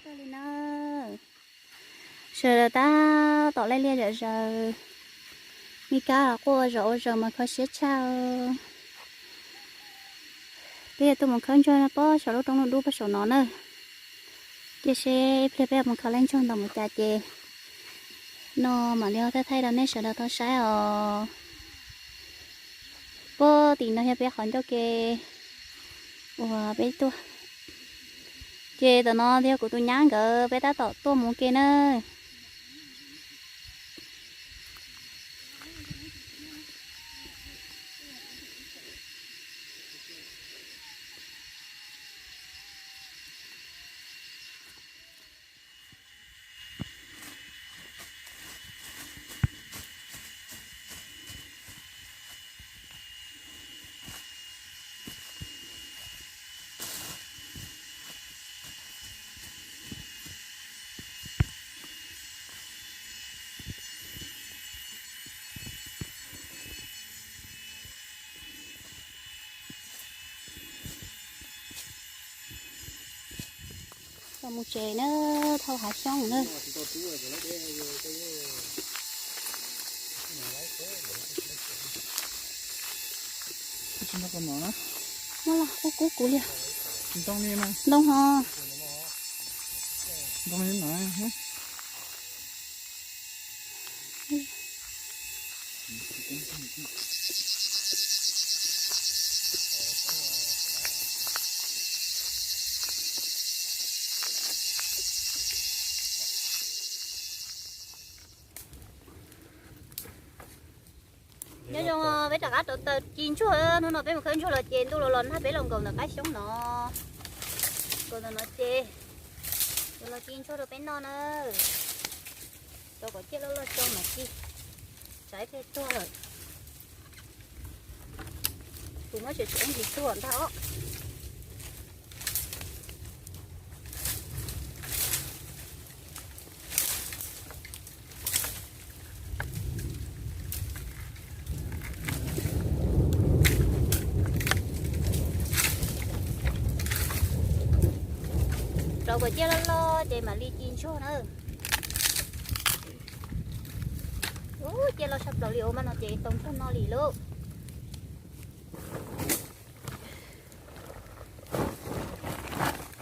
Li na, sawv daws tab tom laij liaj zom zaws, me kab los quaj ua zom ua zaws mas kho siab tshaj. Peb yuav tuaj mus khawb ntsuag no pob saum lub roob dub dub pob saum no na. Cia seb ib pliag peb yuav mus khawb laij ntsuag ntau mus cas ces no mam li ho thaij thaij rau nej sawv daws tau saib os. Puag tim no yog peb qhov ncauj ke uas peb tuaj. Ces tam no yog kuv tus nyab nkawd peb tab tom tuaj mus ke na. Los mus tsev na, thauj hav xyoob na. Muab los kub kub kuv li. Ntoo ho. Nyob zoo, peb rov qab rauv taws ci ntsuag. Hnub no peb mus khawb ntsuag los ces ntuj los los nag, peb los nkaum ntawm qab xyoob no. Nkaum ntawm no ces yuav los ci ntsuag rau peb noj na. Rau kom ciaj loj loj tso mas ci, tsam ib pliag tuag lawm. Kuv muab tsev tsev ntsis tuag ntag os. Rau kom ciaj loj loj ces mam li ci ntsuag na. Ub, ciaj loj tshaj plaws li os, mas no ces tau ntsuag no li lauj.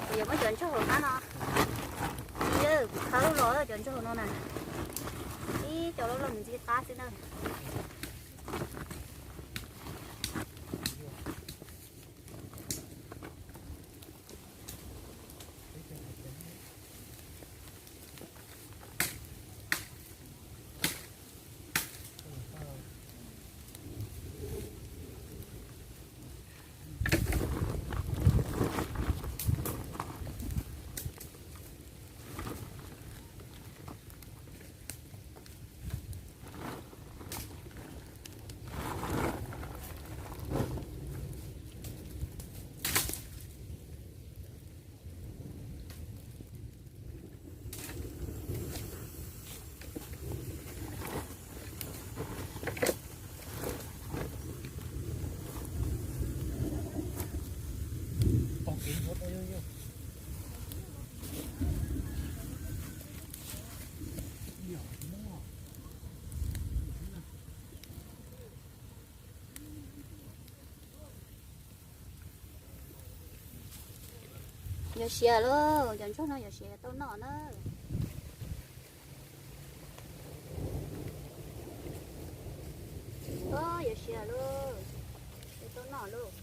Kuv yuav muab cov ntsuag hauv qab no, kuv khawb los cov ntsuag hauv no na, ib co loj loj mus ntxiv qab xwb na. Yuav siav lauj, cov ntsuag no yuav siav yuav tau noj na. Yuav siav lauj, yuav tau noj lauj.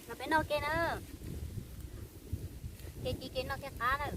Los peb noj ke na, kev ci kev noj kev qab na.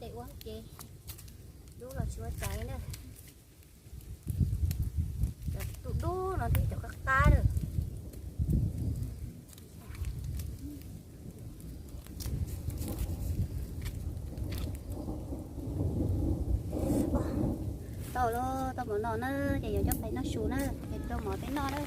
Tes ua ces dub los tsis ua cas na. Cov dub dub no thiab cov qab qab na. Tau los tau mov no na, ces yuav coj pais noj su na, ces rau mov peb noj na.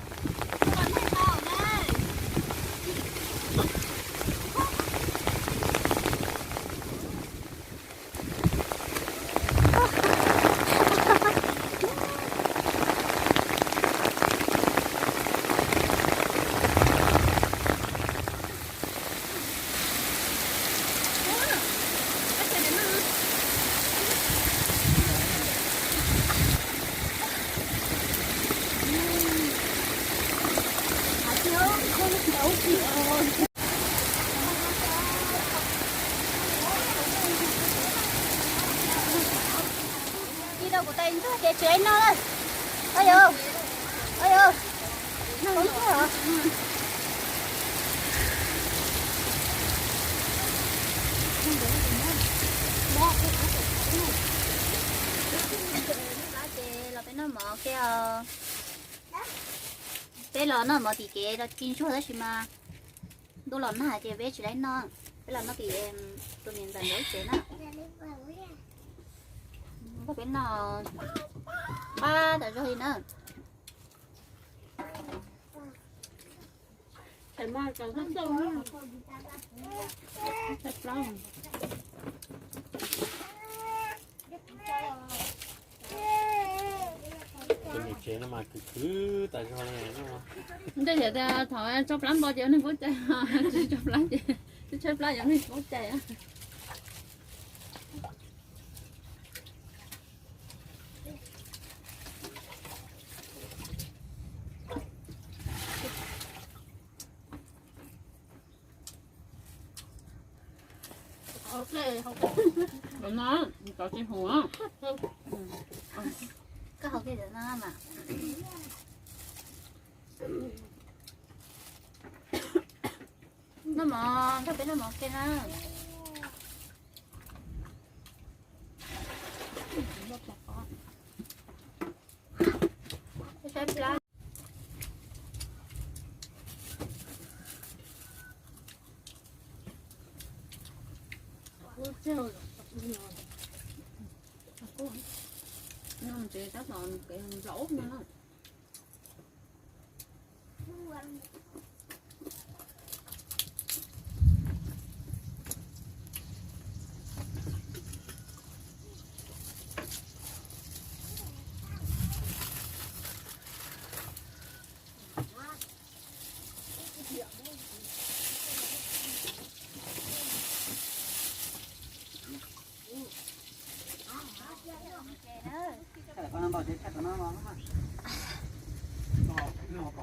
Ci rau kuv tais ntsuag ces tsis noj lawm. Oj yau, oj yau, noj ib pliag os. Ces los peb noj mov kiag os. Peb los noj mov tim kev los ci ntsuag tab sis mas ntuj los nag ces peb tsis laib noj. Peb los noj tim tus niam ntxawm lawv lub tsev na. Peb noj pab tas zog li na. Tus niam tsev no mas khwv khwv tas zog li. Ntshai tias thaum tshaib plab npo ces neeg paub cai, tsis tshaib plab ces, tsis tshaib plab ces neeg paub cai. Cov no, cov tsis huv. Koj hau kiag cov no mas. Noj mov, nrog peb noj mov kiag na. Saib plab. Noj tsev tab tom kev nplaum no.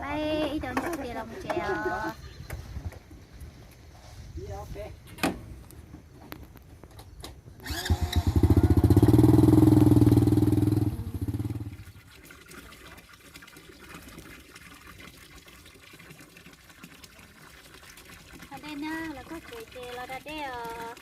Laib ib co ntsuag tias los mus tsev os. Haus dej na, los txog tsev ces los da dej os.